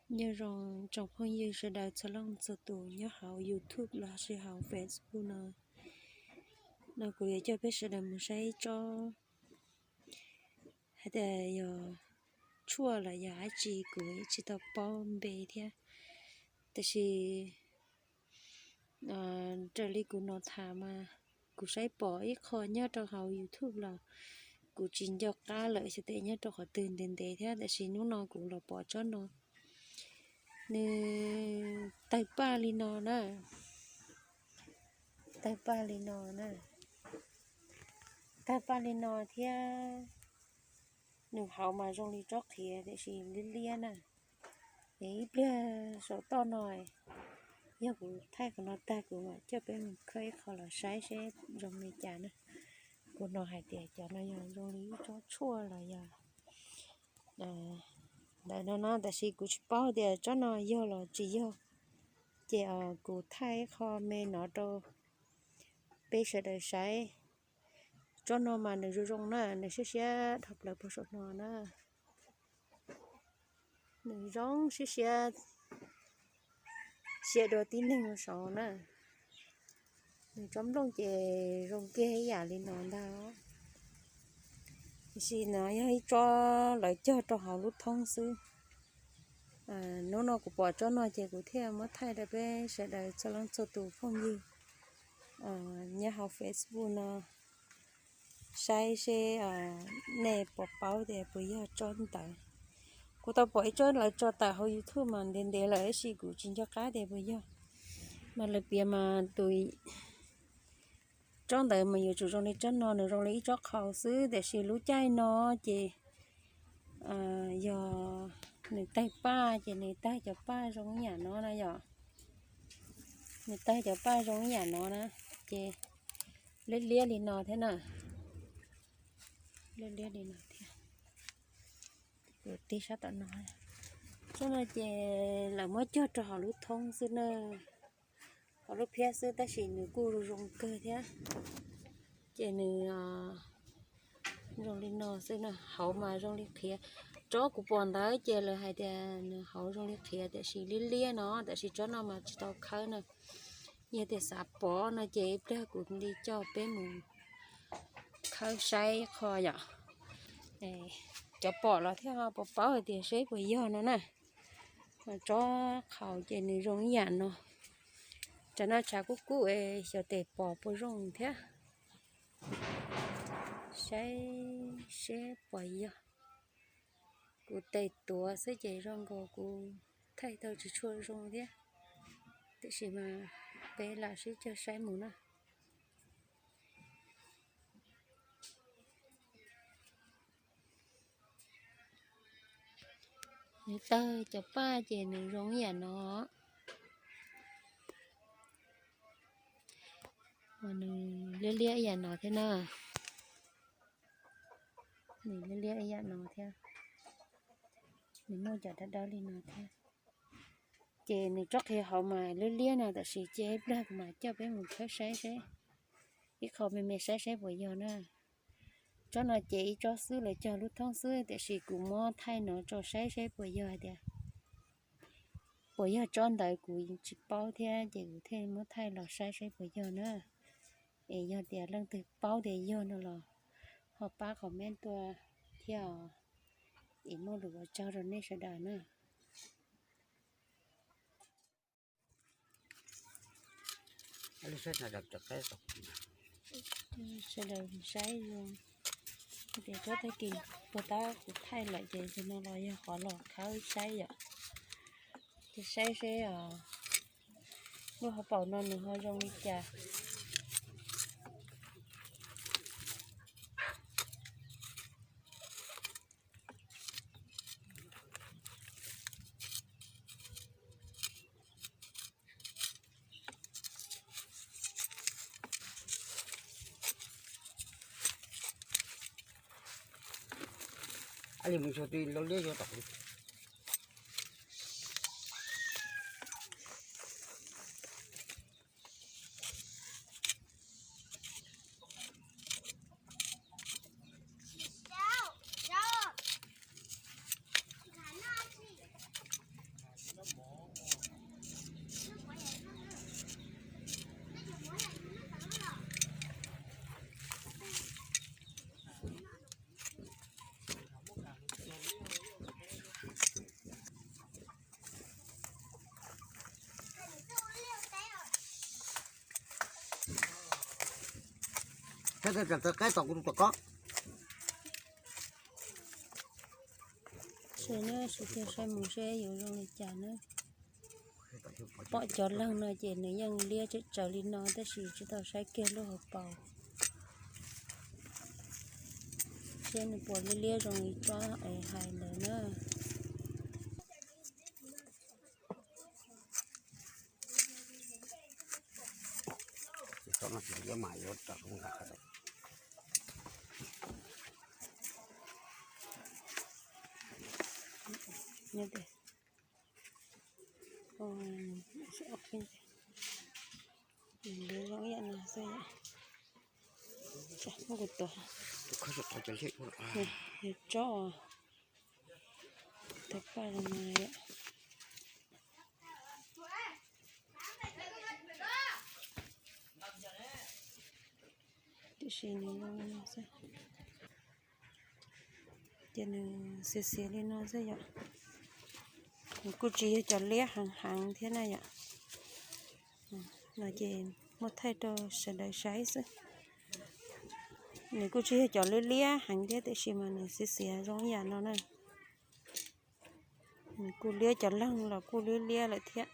Nyob zoo tsoom phooj ywg sawv daws txhua leej txhua tus nyob hauv YouTube los sis hauv Facebook no. No kuv yuav coj peb sawv daws mus saib tsob hais tias yog tshuaj los yog dab tsi kuv tsis tau paub npe thiab. Tab sis raws li kuv hnov tham mas kuv saib pom ib qho nyob rau hauv YouTube los kuv tsis nco qab lawm xyov tias nyob rau qhov twg ntev ntev thiab, tab sis hnub no kuv los pom tsob no nws tawg paj li no na. Tawg paj li no na. Tawg paj li no thiab nws hauv mas zoo li tsob qhiav tiam sis liab liab na. Es ib pliag saum toj no, yog kuv thaij qhov no tag kuv mam coj peb mus khawb ib qho los saib seb zoo li cas na. Kuv hnov hais tias cov no yog zoo li ib tsob tshuaj los yog ntawm no no, tab sis kuv tsis paub tias tsob no yog los tsis yog. Ces kuv thaij ib qho me no rau peb sawv daws saib. Tsob no mas nws zoo zoo na, nws siab siab dhau plaws puag saum no na. Nws zoo siab siab, siab dua tib neeg saud na. Nws tsob nplooj ces zoo kiag ib yam li no ntag. Tiam sis no yog ib tsob lawv cog rau hauv lub thoob xwb. Hnub no kuv pom tsob no ces kuv thiaj muab thaij rau peb sawv daws txhua leej txhua tus phooj ywg nyob hauv Facebook no saib seb nej puas paub tias puas yog tsob ntawd. Kuv tau pom ib tsob lawv tso tawm hauv YouTube mas ntev ntev lawm tab sis kuv tsis nco qab tias puas yog. Mas lawv piav mas tus tsob ntawd mas yuav tsum zoo li tsob no, nws zoo li ib tsob qhau xwb, tiam sis lub caij no ces yog nws tawg paj ces nws tawg cov paj zoo ib yam no na yom. Nws tawg cov paj zoo ib yam no na, ces liab liab li no thiab na. Liab liab li no thiab. Kuv tig sab tom no. Tsob no ces lawv muab cog rau hauv lub thoob xwb na, hauv lub phiab xwb tab sis nws kuj zoo zoo kawg thiab. Ces nws zoo li no xwb na, hauv mas zoo li qhiav. Tsob kuv pom ntawd ces lawv hais tias nws hauv zoo li qhiav tiam sis liab liab no, tiam sis tsob no mas tsis tau khawb na. Yog tias xav pom no ces ib pliag kuv li coj peb mus khawb saib qho yom. Cov pom los thiaj ho paub paub hais tias seb puas yog no na. Mas tsob qhaus ces nws zoo ib yam no. Tsam no tshav kub kub es xyov tes pom puas zoo thiab. Saib seb puas yog. Kuv tes tuav xwb ces zoo nkaus kuv thaij tau tsis tshua zoo thiab. Tiam sis mas peb lam sib cog saib mus na. Nws tawg cov paj ces nws zoo ib yam no. Nws liab liab ib yam no thiab na. Nws liab liab ib yam no thiab. Nws muaj cov dawb dawb li no thiab. Ces nws tsob qhiav hauv mas liab liab no, tiam sis cia ib pliag kuv mam coj peb mus khawb saib seb. Ib qho me me saib seb puas yog na. Tsob no ces ib tsob xwb, lawv cog lub thoob xwb, tiam sis kuv muab thaij no tso saib seb puas yog hais tias puas yog tsob ntawd kuv tsis paub thiab ces kuv thiaj muab thaij los saib seb puas yog na. Es yog tias leej twg paub tias yog no los ho pab comment tuaj thiab os. Es muaj lus ua tsaug rau nej sawv daws na. Sawv daws saib zoo tias tsob tag kis puag ta kuv thaij lawm ces tus no los yog qhov los khawb saib yom. Ces saib seb os, lub hauv paus no nws ho zoo li cas. Qaib tom kuv tus tom kob. Saib na, sawv daws saib mus seb yuav zoo li cas na. Pom cov leeg no ces nws yeej liab tsawv tsawv li no tab sis tsis tau saib kiag lub hauv paus. Seb nws puas liab liab zoo li tsob es hais ntawd na. Zoo ib yam no xwb. Tsam muab kuv tuav. Tsob tawg paj zoo no yom. Tiam sis nws zoo li no xwb. Ces nws xiav xiav li no xwb yom. Nws kuj tsis yog cov liab heev heev thiab na yom. No ces muab thaij rau sawv daws saib xwb. Nws kuj tsis yog cov liab liab heev thiab tiam sis mas nws xiav xiav zoo ib yam no na. Nws kuj liab, cov leeg los kuj liab liab lawm thiab.